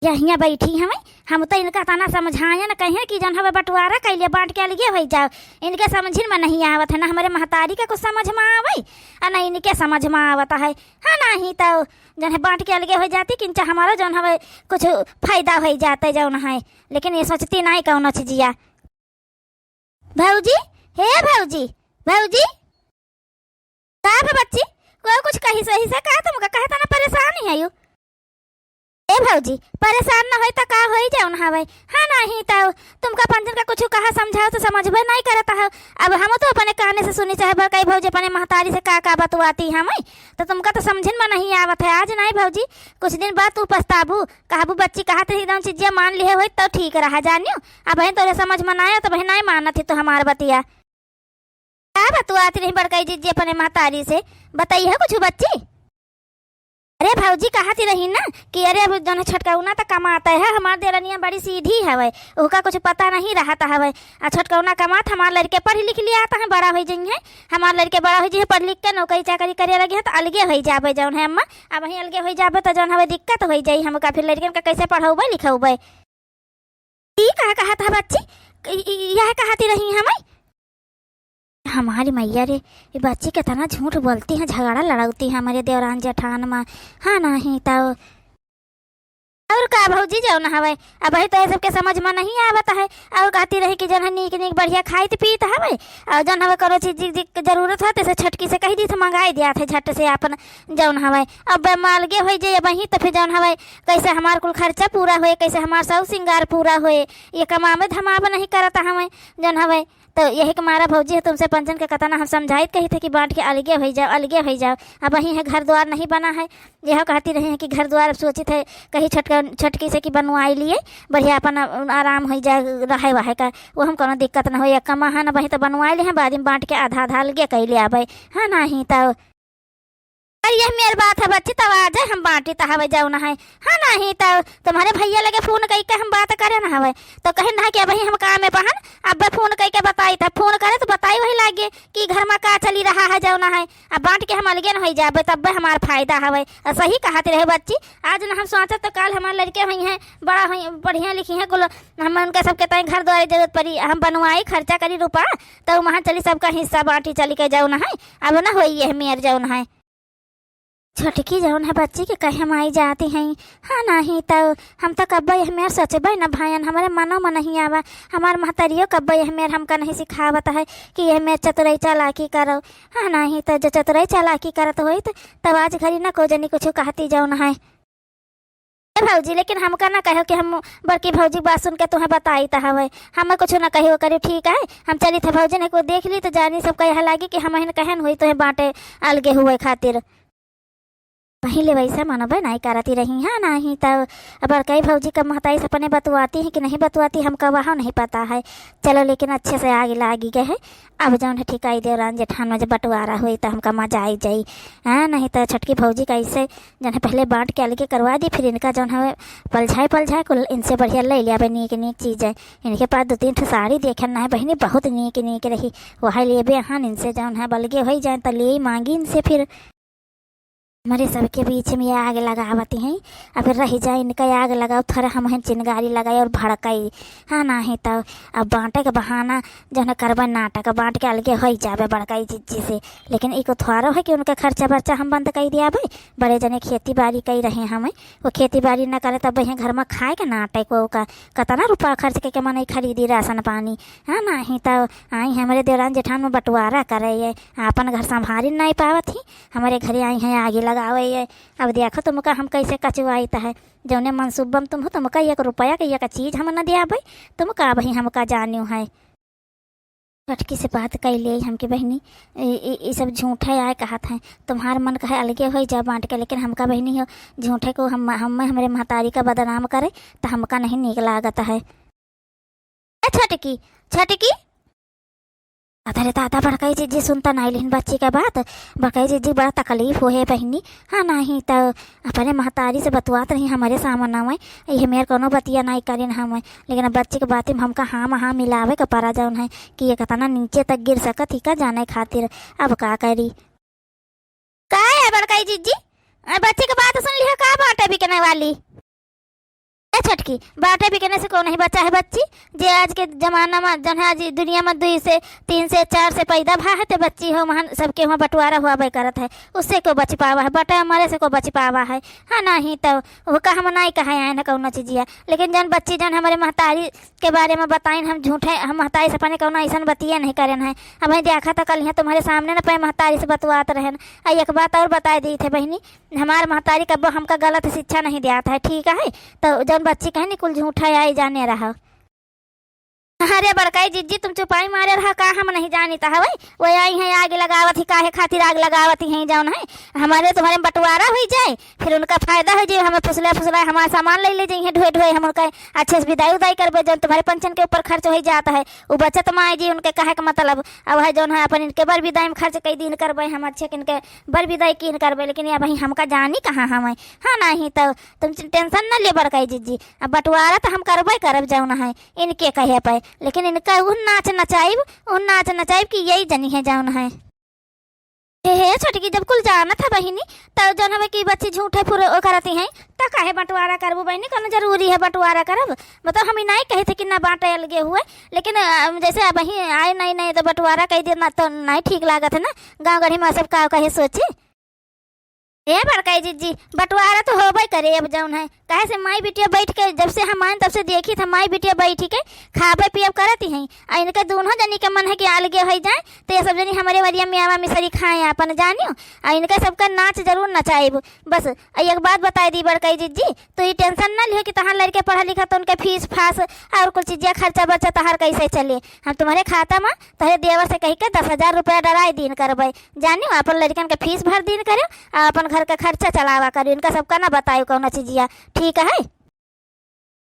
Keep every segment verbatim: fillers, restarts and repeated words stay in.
यहिया बैठी हवे, हम तो इनका तना समझाएन कहे कि जौन हवे बंटवारा कइ लिया, बांट के अलगे होइ जाओ। इनके समझिन में नहीं आवत है, ना हमरे महतारी के कुछ समझ में आवै, अ ना इनके समझ में आवत है। हाँ, नहीं तो जौन है बांट के अलगे होइ जाती, किंचा हमारो जौन हवे कुछ फायदा होइ जाते जौन है, लेकिन ये सोचती नहीं कौनो चीजिया। भौजी, हे भौजी, भौजी, का बा बच्ची? कोई कुछ कही सही से का? तुमका कहे तना परेशान ही आयु। ए भौजी, परेशान न होई त का होई जौन हवे। हाँ, नहीं तो तुमका पंचन का कुछ कहा समझाओ तो समझबे नहीं करत हो। अब हम तो अपने काने से सुनी चाहे बड़काई भौजी अपने महतारी से का का बतुआती हमें, तो तुमका तो समझिन में नहीं आवत है। आज नहीं भौजी, कुछ दिन बाद तू पछताबू, कहबू बच्ची कहत रही, एकदम चीजिया मान लिहे होई तो ठीक रहा जानियो। अब तोरे समझ में ना आयो तो नहीं मानत ही तो हमार बतिया। का बतुआत रही बड़काई जिज्जी अपने महतारी से? बताई है कुछ बच्ची? अरे भौजी कहत ही रही ना कि अरे अब जौन छोटकौना त कमात है, हमार देरनिया बड़ी सीधी हवे, ओका कुछ पता नहीं रहत हवे। आ छोटकौना कमात, हमार लड़के पढ़ लिख लिया आता है, बड़ा होइ जइहैं, हमार लड़के बड़ा होइ जइहैं, पढ़ लिख के नौकरी चाकरी करे लगिहैं त अलगे होइ जाबे जौन है अम्मा। अब वहीं अलगे होइ जाबे त जौन हवे दिक्कत होइ जाई हमका, फिर लड़कन का कैसे पढ़ौबे लिखौबे? ई का कहत ह बच्ची? ई, ई, यह कहती रही हमें? हमारी मैया रे, ये बच्ची कितना झूठ बोलती है, झगड़ा लड़ौती है हमारे देवरान जेठान में। हाँ, नहीं तो। और का भौजी जौन हवे, अब वही तो ये सबके समझ में नहीं आवत है। और कहती रही कि जौन है नीक नीक बढ़िया खाइत पीत हवे, और जौन हवे कोनो चीज जी, जी के जरूरत हो तो इसे छोटकी से कही दी तो मंगाई दिया थे झट से आपन जौन हवे। अब मैं अलगे होइ जाए वहीं तो फिर जौन हवे कैसे हमार कुल खर्चा पूरा होए, कैसे हमार सब सिंगार पूरा होए, ये कमावे धमावे नहीं करत हवे जौन हवे। तो यही के मारा भौजी है तुमसे पंचन के कतना हम समझाइत कही थे कि बांट के अलगे होइ जाओ, अलगे होइ जाओ। अब वहीं है घर द्वार नहीं बना है, यह कहती रही है कि घर द्वार अब सोचित है कहीं छोटका, छोटकी से कि बनवाई लिए बढ़िया अपन आ-, आराम होइ जाए रहे वहे का, वो हम कोनो दिक्कत न हो, एक कमा है न वहीं तो बनवाई लिए हैं, बाद में बांट के आधा आधा अलगे कइ ले आबे। हाँ, नहीं तो अरे यह मेर बात है बच्ची, तब आ जाए हम बांटी त हवे जौन है। हाँ, नहीं तो तुम्हारे भैया लगे फोन कइ के हम बात करे न हवे, तो कहे ना कि अबही हम काम में बहन, अब फोन कइ के बताई, त फोन करे तो बताई वही लागे कि घर में का चली रहा है जौन है। अब बांट के हम अलगे न होइ जाबे तब हमार फायदा हवे। और सही कहत रहे बच्ची, आज न हम सोचत तो काल हमार लड़के होइहैं, बड़ा होई, बढ़िया लिखिहैं कुल, हम उनका सबके ताई घर द्वारे जरूरत पड़ी, हम बनवाई, खर्चा करी रुपा, तो वहाँ चली सबका हिस्सा बांटी चली के जौन है। अब न होई यह मेर जौन है। छोटकी जौन है बच्ची के कहे माई जाती हैं। हाँ, नहीं तो हम तो कब्बो यह मेर सोचबे न भायन, हमारे मनो में नहीं आवा। हमार महतरियो कब्बो यह मेर हमका नहीं सिखावत है कि यह मेर चतुराई चालाकी करो। हाँ, नहीं तो जो चतुराई चालाकी करत होई तो तब आज घरी न को जनी कुछ कहती जौन है। ए भौजी, लेकिन हमका ना कहो कि हम बड़की भौजी के बात सुन के तुहें बताई त हवे, हम कुछ ना कहो करी, ठीक है? हम चली थे भौजी ने को देख ली तो जानी सब कहे लागी कि हम हिन कहन हुई तुहें बांटे अलगे हुए खातिर। पहिले वैसे मनबे नहीं करती रही है, नहीं तो बड़काई भौजी का महताई से अपने बतुआती है कि नहीं बतुआती, हमका वहाँ नहीं पता है। चलो, लेकिन अच्छे से आगे लागी गए है। अब जौन है ठिकाई देवरान जेठान में जब बंटवारा होई तो हमका मजा आई जाई। हाँ, नहीं तो छोटकी भौजी का ऐसे जौन है पहले बांट के अलगे करवा दी, फिर इनका जौन है पलझाए पलझाए कुल इनसे बढ़िया ले लिया बे नीक नीक चीज है। इनके पास दो तीन ठो साड़ी देखे ना है बहिनी, बहुत नीक नीक रही, वह लिए बे हन इनसे जौन है बलगे होई जाए तो ले मांगी इनसे फिर। हमारे सबके बीच में आग लगावती हैं, अब रह जाए इनका आग लगाओ, थोड़ा हम हैं चिंगारी लगाए और भड़काई। हाँ, नहीं तो अब बांटे के बहाना जौन है करबे नाटक, बांट के अलगे होई जाबे बड़काई जिज्जी से। लेकिन इको थोड़ो है कि उनका खर्चा बर्चा हम बंद कई दिया भाई, बड़े जने खेती बाड़ी कई रहे हमें, वो खेती बाड़ी न करे तब यहाँ घर में खाए के नाटक, वो का कतना रुपया खर्च के, के मनई खरीदी राशन पानी। हाँ, नहीं तो आई हमारे देवरान जेठान में बंटवारा करे ये, आपन घर संभारी नहीं पावत ही, हमारे घरे आई हैं आगी लगावे ये। अब देखो तुमका हम कैसे कचुआइत है, जौने मनसूबम तुम हो, तुमका एक रुपया के एक चीज हम न दिया भाई, तुमका अबही हमका जानियो है। छोटकी से बात कई ले हमके बहिनी, ई, ई, ई सब झूठे आए कहत हैं, तुम्हार मन कहे अलगे होई जा बांट के, लेकिन हमका बहिनी हो झूठे को हम, हम हमरे महतारी का बदनाम करे तो हमका नहीं नीक लागत है। ए छोटकी, छोटकी, अरे दादा, बड़काई जिज्जी सुनता नहीं लिहिन बच्ची के बात। बड़काई जिज्जी बड़ा तकलीफ होए बहिनी। हाँ, नहीं तो अपने महतारी से बतुआत रही हमारे सामने में, ये मेर कोनो बतिया नहीं करिन हम, लेकिन अब बच्ची के बात में हमका हाँ में हाँ मिलावे के पड़ा जौन है कि ये कितना नीचे तक गिर सकत ही का जाने खातिर। अब का करी? का है बड़काई जिज्जी? आ, बच्ची के बात सुन लिहा, का बाटे बिकने वाली? ए छोटकी, बाँटे बिकने से कौन नहीं बचा है बच्ची? जे आज के जमाना मा, जौन है आज दुनिया मा दुई से, तीन से, चार से पैदा भा है, ते बच्ची हो, वहाँ सबके वहाँ बँटवारा हुआ बे करत है, उससे को बच पावा है, बाँटे मरे से को बच पावा है, हाँ, नहीं तो वो का हम नहीं कहे आए ना कौनो चीजिया, लेकिन जौन बच्ची जौन हमरे महतारी के बारे मा बताइन, हम झूठे, हम महतारी से अपने कौनो अइसन बतिया नहीं करेन है। अब देखा तो कल यहाँ तुम्हरे सामने न पे महतारी से बतवात रहेन। आ एक बात और बताइ दी थे बहिनी, हमार महतारी कब्बो हमका गलत शिक्षा नहीं दियात है, ठीक है? तो जौन बच्ची कहे नी कुल झूठा आई जाने रहा। अरे बड़काई जिज्जी, तुम चुपाई मारे रहा का, हम नहीं जानित हवै। वो आई हैं आग लगावत ही, काहे खातिर आग लगावत ही हैं जौन है, हमरे तुम्हरे बँटवारा हुई जाए, फिर उनका फायदा हुई जाए, हमें फुसला फुसला हमार सामान ले ले जाइए ढोए ढोए, हम उनका अच्छे से बिदाई उदाई करबे, जौन तुम्हरे पंचन के ऊपर खर्च हुई जात है, वो बचत मा आई जी, उनके कहे के मतलब, अब है जौन है अपन इनके बर बिदाई में खर्च कई दिन करबे, हम अच्छे के इनके बर बिदाई कीन करबे, लेकिन ये भाई हमका जानी कहाँ हमें, हाँ, नहीं तो तुम tension न ले बड़काई जिज्जी, अब बँटवारा तो हम करबे करब जौन है इनके कहे पे, लेकिन इनका उन नाच नचाइब, उन नाच नचाइब कि यही जनी है जौन है। हे, हे, छोटकी, जब कुल जानत है बहिनी, तब जौन हवे कि बच्ची झूठे फुरे ओ करती हैं, त काहे बँटवारा करबू बहिनी? कौनो जरूरी है बँटवारा करब? मतलब हम ई नाई कहे थे कि ना बाँटे अलगे हुए, लेकिन, अ, जैसे अब ही आए नहीं, नहीं तो बँटवारा कह दे ना, तो नहीं ठीक लागत है ना, गाँव गढ़ी मा सब का कहे सोचे। ए बड़काई जिज्जी, बँटवारा तो होबे करे अब जौन है, काहे से माई बिटिया बैठ के, जब से हम आइन तब से देखी था, माई बिटिया बैठी के खाबे पियब करत ही हैं। आ इनके दोनों जनी के मन है कि अलगे होइ जाए, तो ये सब जनी हमरे वरिया में आवा मिसरी खाए आपन, जानियो। आ इनके सबका नाच जरूर नचाइब। बस, आ एक बात बताइ दी बड़काई जिज्जी, तो ये tension ना लिहो कि तहार लड़के पढ़ा लिखा तो उनके फीस फास और कुल चीजें खर्चा बर्चा तहार कैसे चले। हम तुम्हरे खाता मा तोहरे देवर से कहि के दस हजार रुपया डराइ दीन करबै, जानियो, आपन लड़कन के फीस भर दीन करियो, आ आपन घर के खर्चा चलावा करियो, इनका सबका ना बतायो कौनो चीजिया, ठीक है?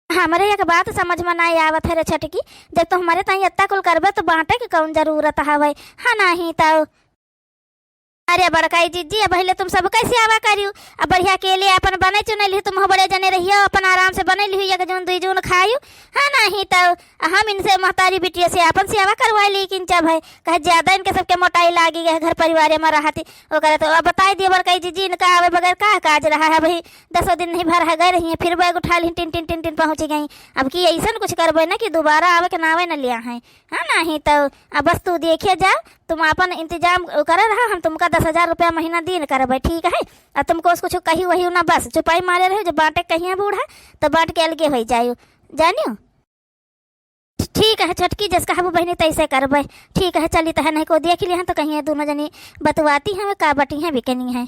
हमरे एक बात समझ मा नाई आवत है रे छोटकी, जब तो हमरे ताई एत्ता कुल करबे तो बाँटे के कौन जरूरत हवे, हाँ नहीं तो। अरे बड़काई जिज्जी, अब पहिले तुम सब कैसे आवा करियो, अब बढ़िया अकेले अपन बने चुने लिहु, तुम हो बड़े जने रहियो, अपन आराम से बने लिहु, एक जून दुई जून खायु, हाँ नहीं तो। हम इनसे महतारी बिटिया से अपन सेवा करवाए ली किंचा भाई, कहे ज्यादा इनके सबके मोटाई लागी गए घर परिवार मा रहती, ओकरा तो अब बताइ दियो बड़काई जिज्जी, इनका आवे बगैर का काज रहा है, अबही दसो दिन नहीं भर है गए रही हैं, फिर बैग उठा ली टिन टिन टिन टिन पहुँची गई। अब की अइसन कुछ करबे ना कि दोबारा आवे के नावे न लिया है, हाँ नहीं तो। अब बस तू देखे जा, तुम आपन इंतजाम करे रहा, हम तुमका दस हजार रुपया महीना दीन करबै, ठीक है? आ तुमको कुछ कही वही ना, बस चुपाई मारे रहो, जब बाँटे कहिए बूढ़ा तो बाँट के अलगे होइ जायो, जानियो। ठीक है छोटकी, जस कहबू बहिनी तैसे करबै। ठीक है, चली तह नहीं को देख लिया तो कहीं ये दोनों जनी बतवाती हैं, का बटी हैं बिकनी है।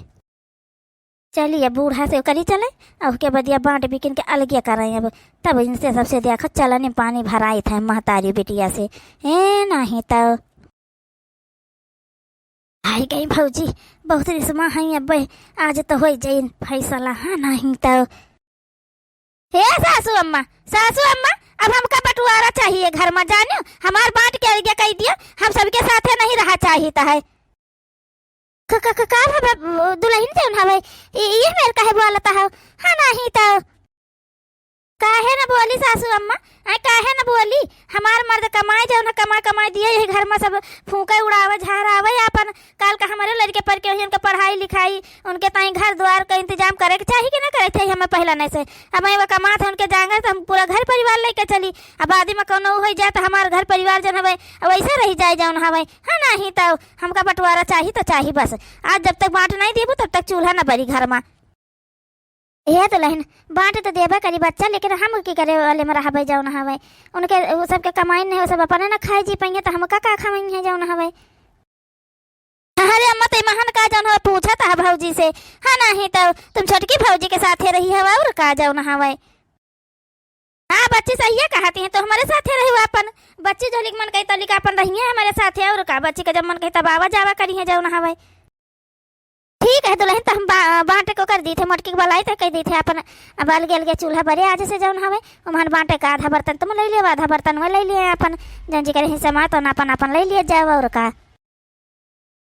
चलिए बूढ़ा से करी चले, अब के बदिया बाँट बिकिन के अलगे करें अब, तब इनसे सबसे देखो चलने पानी भराई था महतारी बिटिया से, ए नहीं तो। आई गई भौजी, बहुत रिसमा है अब, आज तो होइ जाई फैसला, हाँ नहीं तो। हे सासू अम्मा, सासू अम्मा, अब हमका बँटवारा चाहिए घर मा, जानियो, हमार बाँट के अलगे कइ दियो, हम सबके साथे नहीं रहा चाहित है। क-, क-, क-, का भा-, भा-, दुलहिन जौन हवे, इ-, ये मेर काहे बोलत हौ? हाँ, नाही तौ। काहे न बोली सासू अम्मा? आय, काहे न बोली? हमार मर्द कमाए जौन है, कमा, कमाए दिए, यही घर मा सब फूँके, उड़ावे, झहरावे आपन। काल का हमरे लड़के पढ़ के होई, उनके पढ़ाई लिखाई, उनके ताई घर द्वार का इंतजाम करे के चाही कि ना करे के चाही हमें पहला नहीं से? अब वो कमात है, उनके जांगर तो हम पूरा घर परिवार लेके चली। अब आदि मा कौनो होइ जाए तो हमार घर परिवार जौन हवे, अब वैसे रहि जाए जौन हवे। हाँ, नाही तौ। हमका बँटवारा चाही तो चाही बस। आज जब तक बाँट नहीं देबू, तब तक चूल्हा न बरी घर मा। हे दुलहिन, बाँट तो देबे करी बच्चा, लेकिन हम की करे वाले मा रहबे जौन हवे। उनके, उ सबके कमाई नहीं, उ सब अपने न खाए जी पइहें, तो हमका का खवइहें जौन हवे। अरे अम्मा, ते महन का जौन हवे पूछत है भौजी से। हाँ, नाही तौ तुम छोटकी भौजी के साथे रही हवा और का जौन हवे। हाँ, बच्ची सहिए कहती हैं, तो हमरे साथे रही आपन। बच्ची जलिक मन कही तलिक आपन रहिए हमरे साथे, और का, बच्ची के जब मन कही तब आवा जावा करिहें जौन हवे। ठीक है दुलहिन, तो हम बा-, बाँट को कर दी थे, मोटकी के बलाई तो कह दी थे आपन, अब अलगे अलगे चूल्हा बरे आज से जौन हवे, उम्हन बाँटे का आधा बर्तन तुम ले लियो, आधा बर्तन वो ले लियो आपन, जौन जी करे हिस्सा मा तो आपन आपन ले लियो जाओ और का।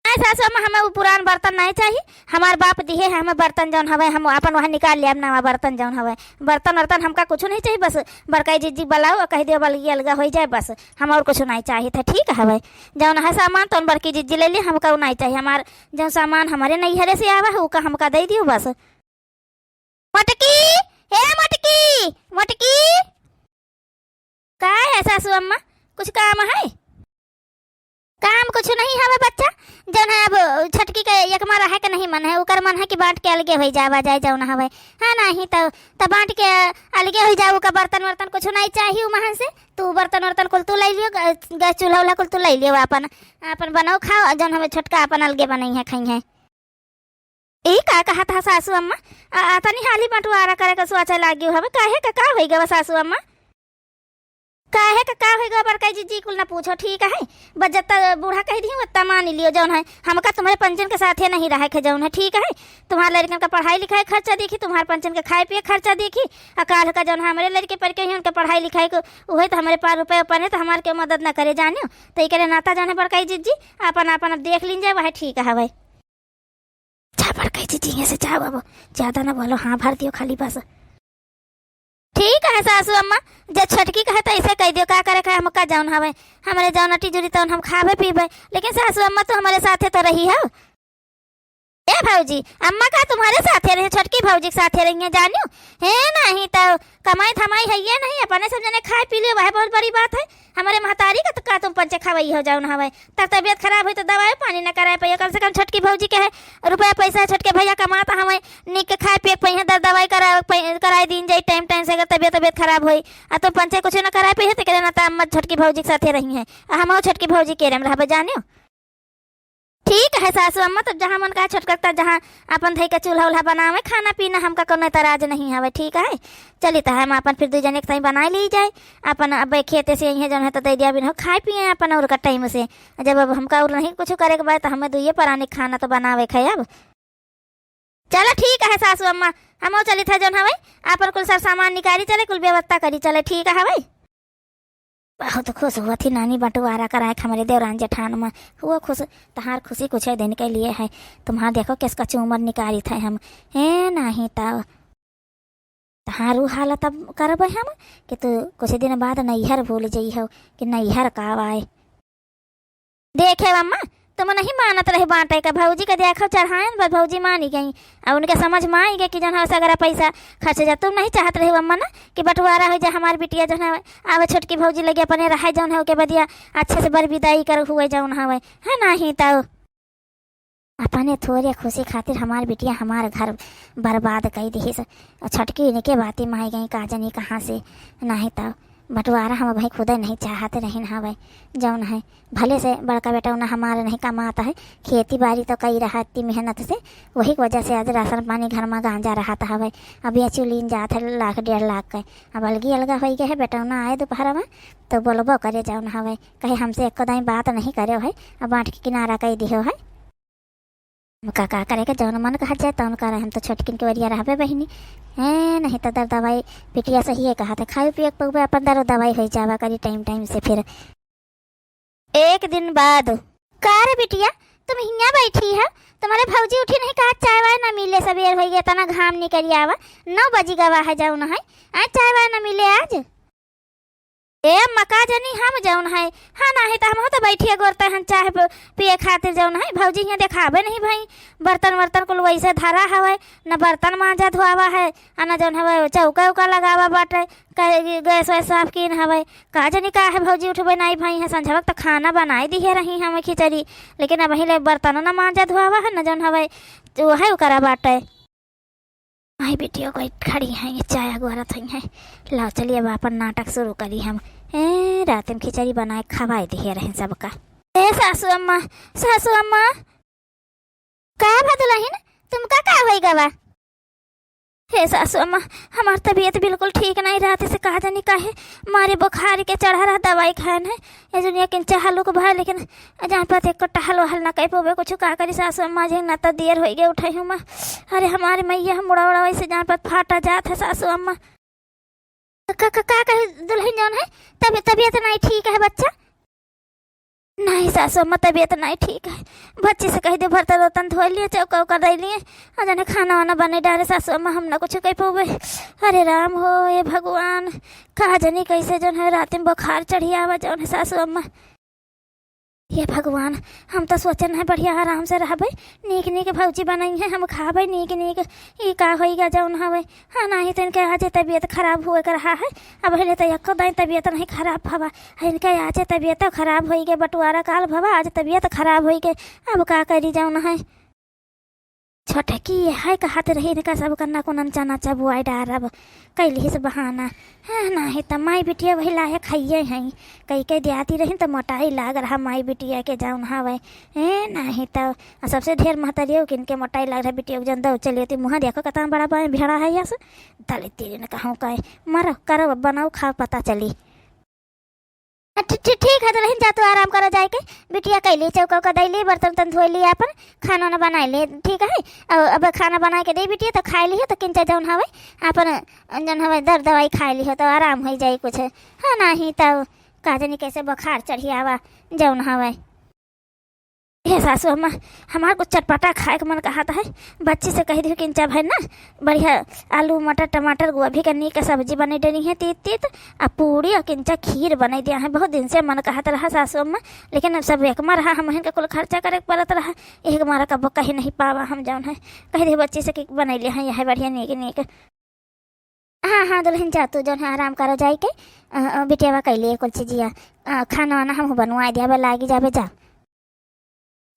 नहीं सासू अम्मा, हमें वो पुरान बर्तन नहीं चाही। हमार बाप दिहे हैं हमें बर्तन जौन हवे, हम आपन वहाँ निकाल लिया नवा बर्तन जौन हवे। बर्तन वर्तन हमका कुछ नहीं चाही, बस बड़काई जिज्जी बुलाओ और कह दियो बलगी अलगा होइ जाए, बस हम और कुछ नहीं चाही था, ठीक हवे। जौन है सामान तौन बड़की जिज्जी ले ली, हमका वो नहीं चाही। हमार जौन सामान हमरे नैहरे से आवा है, ओका हमका दे दियो बस। मोटकी, हे मोटकी, मोटकी, सासू अम्मा, कुछ काम है? काम कुछ नहीं हवे बच्चा, जौन है अब छोटकी के एकमा रहे के नहीं मन है, ओकर मन है कि बाँट के अलगे होइ जावा जाए जौन हवे, है नहीं तो, तो बाँट के अलगे होइ जाओ, ओकर बर्तन वर्तन कुछ नहीं चाहिए उ महन से, तू बर्तन वर्तन कुल तू लै लियो, गैस, गैस चूल्हा उल्हा कुल तू लै लियो, आपन, आपन बनाओ खाओ, और जौन हवे छोटका आपन अलगे बनइहैं खइहैं। ई का कहत ह सासू अम्मा? आ, आ, तनी हाली बँटवारा करे के सोचे लागी हवे। काहे का, का होइ गवा सासू अम्मा? काहे का, का होइ गवा बड़काई जिज्जी, कुल ना पूछो, ठीक है? बस जत्ता बूढ़ा कहि दिहु, ओत्ता मानि लियो, जौन है। हमका तुम्हरे पंचन के साथे नहीं रहे के, जौन है, ठीक है? तुम्हार लड़िकन का पढ़ाई लिखाई खर्चा देखी, तुम्हार पंचन के खाए पिए खर्चा देखी, आ काल्ह का जौन है हमरे लड़िके पढ़िके हुइहैं, उनके पढ़ाई लिखाई को, उहे तो हमरे पास रुपया उपया नहीं, तो हमार केउ मदद ना करे, जानियो। तो एकरे नाता जौन है बड़काई जिज्जी, आपन, आपन अब देख लीन जाए, वह ठीक हवे। जा बड़काई जिज्जी, हियाँ से जाओ, अब ज्यादा ना बोलो, हाँ भर दियो खाली बस। ठीक है सासू अम्मा, जब छोटकी कहे तो ऐसे कहि दियो, का करे खाए, हमका जौन हवे, हमरे जौन अटी जुरी तौन हम खाबे पीबे, लेकिन सासू अम्मा तो हमरे साथे तो रही हो। ए भौजी, अम्मा का तुम्हरे साथे रही, छोटकी भौजी के साथे रही है, जानियो? हे नहीं तो कमाई धमाई है ये नहीं, अपने सब जने खाए पी लियो, वह बहुत बड़ी बात है। हमरे महतारी का तो का तुम पंचे खवई हो जौन हवे, तब तबियत खराब होई तो दवाई पानी न कराए पाइयो। कम से कम छोटकी भौजी के है रुपया पैसा, छोटके भैया कमात हवे, नीक के खाए पिए के पइहैं, दर दवाई करा, पइ-, कराए दीन जाई टाइम टाइम से, अगर तबियत तबियत खराब होई, आ तुम पंचे कुछ न कराए पाइयो तो करे ना, तो अम्मा छोटकी भौजी के साथे रही है, आ हमहू छोटकी भौजी के रहबे, जानियो। ठीक है सासू अम्मा, तब जहाँ मन का छोटका का जहाँ आपन धई के चूल्हा उल्हा बनावे, खाना पीना, हमका कौनो एतराज नहीं हवे, ठीक है। चली तो हम आपन फिर दुइ जने के ताई बनाए ली जाए, आपन अब खेते से अइहैं जौन है तो दे दिया बिन हो खाए पिए आपन और का टाइम से। जब अब हमका और नहीं कुछ करे के बाद तो हमें दुइये परानी खाना तो बनावे के है अब। चला ठीक है सासू अम्मा, हमहू चलित है जौन हवे, आपन कुल सर सामान निकाली चले, कुल व्यवस्था करी चले, ठीक हवे। बहुत खुश हुआ थी नानी बंटवारा कराए के हमरे देवरान जेठान में। हुआ खुश, तहार खुशी कुछ दिन के लिए है। तुम्हार देखो किसका चूमर निकालित है हम। हे नहीं तो तहार ऊ हालत अब करबे हम कि तू कुछ दिन बाद नैहर भूल जइहो कि नैहर का आए। देखे अम्मा, तुम नहीं मानत रहे बाँटे का, भौजी के देखो चढ़ायन पर भौजी मानी गई। अब उनके समझ में आई गई कि जौन है सगरा पैसा खर्च जा। तुम नहीं चाहत रहे अम्मा ना कि बंटवारा हो जाए, हमार बिटिया जौन है आवे छोटकी भौजी लगे अपने रहे, जौन है ओके बदिया अच्छे से बर विदाई कर हुए जौन हवे, है नहीं तो। अपने थोरे खुशी खातिर हमार बिटिया हमार घर बर्बाद कई दिहिस। और छोटकी इनके बाती में आई गई, का जानी कहाँ से, नहीं तो बंटवारा हम भाई खुदे नहीं चाहत रहिन हवे। जौन है भले से बड़का बेटौना हमार नहीं कमात है, खेती बाड़ी तो कई रहा इतनी मेहनत से, वही की वजह से आज राशन पानी घर में गांजा रहत हवे। अब ये चुलीन जात है लाख डेढ़ लाख के, अब अलगी अलगा होइ गए है। बेटौना आए दोपहर में तो बोलबो करे जौन हवे, कहे हमसे एको दाई बात नहीं करे है, अब बाँट के किनारा कई दिहो है। हमका का करे के, जौन मन कहत जाए तौन करे, हम तो छोटकिन के वरिया रहबे बहिनी। हैं, नहीं तो दर दवाई बिटिया सही है कहत है, खाए पिए के पउबे अपन दरो दवाई होइ जावा करी टाइम टाइम से। फिर एक दिन बाद, का रे बिटिया, तुम हियाँ बैठी है? तुम्हारे भौजी उठी नहीं कहा, चाय वाय ना मिले, सबेर होइ गया, इतना घाम निकल आवा, नौ बजी गवा है जौन है, आज चाय वाय ना मिले आज। ए अम्मा, का जानी हम जौन है, हाँ, नाही त हमहू त बैठिए गोरते हन चाह प-, पिए खातिर जौन है। भौजी हियाँ देखावे नहीं भई, बर्तन वर्तन कुल वैसे धरा हवे, न बर्तन मांजा धोआवा है, आ न जौन हवे चौका उका लगावा बाटे, क-, गैस वैस साफ कीन हवे। का जानी का है भौजी उठबे नाई भई है, संझवक त खाना बनाई दिहे रही हमें खिचड़ी, लेकिन अबहीं ले बर्तनो न मांजा धोआवा है, न जौन हवे उहे उकरा बाटे। माई बेटियो कोई खड़ी हैं, ये चाय अगोरत हुई हैं। लाओ चलिए अब आपन नाटक शुरू करी हम। ए, रात में खिचड़ी बनाए खवाए दिहे रहे सबका। ए सासू अम्मा, सासू अम्मा। का भा दुलहिन, तुमका का होई गवा? हे सासू अम्मा, हमार तबीयत बिल्कुल ठीक नहीं रहत से, का जानी काहे मारे बुखार के चढ़ा रहा, दवाई खाएन है। ये दुनिया के चाहलू के भाई, लेकिन जान पाते एको टहल वहल ना कर पोबे, कुछ का करी सासू अम्मा, जे ना त देर होई गए उठाई हूँ मैं। अरे हमारे मैया, हम मुड़ा उड़ा वैसे जान पात फाटा जात है सासू अम्मा। का, का, का कहे दुलहिन जौन है, तबी-, तबीयत नहीं ठीक है बच्चा? नहीं सासू अम्मा, तबीयत नहीं ठीक है। बच्ची से कह दे बर्तन वर्तन धो लिए, चौका उका दे लिए, आ जाने खाना वाना बने डारे सासू अम्मा, हम ना कुछ कह पोबे। अरे राम हो, ए भगवान, का जानी कैसे जौन है रात में बुखार चढ़ी आवा जौन है सासू अम्मा। हे भगवान, हम त सोचन है बढ़िया आराम से रहबै, नीक नीक भौजी बनइहैं, हम खाबै नीक नीक। ई का होइगा जौन हवै? हाँ, नाहीं त इनके आजे तबियत खराब होए के रहा है। अब हिले त एक्को दाईं तबियत नाहीं खराब भवा, इनके आजे तबियत खराब होइगे, बटुआरा काल भवा, आज तबियत खराब होइगे। अब का करी जौन है? छोटकी है कहत रही, इनका सब कन्ना कोनन चना चबुआई डारब, कैलिहिस बहाना। हाँ, नाहीं त माई बिटिया वही लायक हइये हैं। कई के दियाती रही त मोटाई लाग रहा माई बिटिया के जौन हवै। ए, नाहीं त सबसे ढेर महतरियो किनके मोटाई लाग रहा बिटिया के जौन दौ चलिए ती मुँह देखो कतना बड़ा बाय भेड़ा है यस। दलित तेरे न कहूँ कहे, मरो करो बनाओ खाओ पता चली। ठी-, ठी-, ठीक है दुलहिन, जा तू आराम करो जाइके। बिटिया कैली, चौका उका दैली, बर्तन उर्तन धोइली, आपन खाना वाना बनाइली, ठीक है। अउ अब खाना बनाइके देई बिटिया त खाइ लिहो, त किंचा जौन हवै आपन जौन हवै दर दवाई खाइ लिहो त आराम होइ जाई कुछ। हाँ, नाहीं त का जानी कैसे बुखार चढ़ी आवा जौन हवै। हे सासू अम्मा, हमार कुछ चटपटा खाए के मन कहत है। बच्ची से कहि दिहो किंचा भै ना बढ़िया आलू, मटर, टमाटर, गोभी के नीक सब्जी बनइ देनी है, तीत तीत, आ पूड़ी अउ किंचा खीर बनइ दिया है। बहुत दिन से मन कहत रहा सासू अम्मा, लेकिन अब सब एक मा रहा, हमहिन के कुल खर्चा करे के परत रहा, एक मारा कबो कहि नहीं पावा हम जौन है। कहि दिहो बच्ची से कि बनइ लिहे हैं यह बढ़िया नीक नीक। हाँ, हाँ, दुलहिन जा तू जौन है आराम करो जाइके। अ, अ, बिटियावा कैली कुल चीजिया। अ, खाना वाना हमहूँ बनवाइ दिया, अब लागी जाबे जा।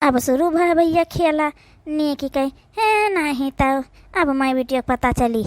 अब शुरू भा भैया खेला, नीक कहे, हे नाहीं त अब माई बिटिया के पता चली।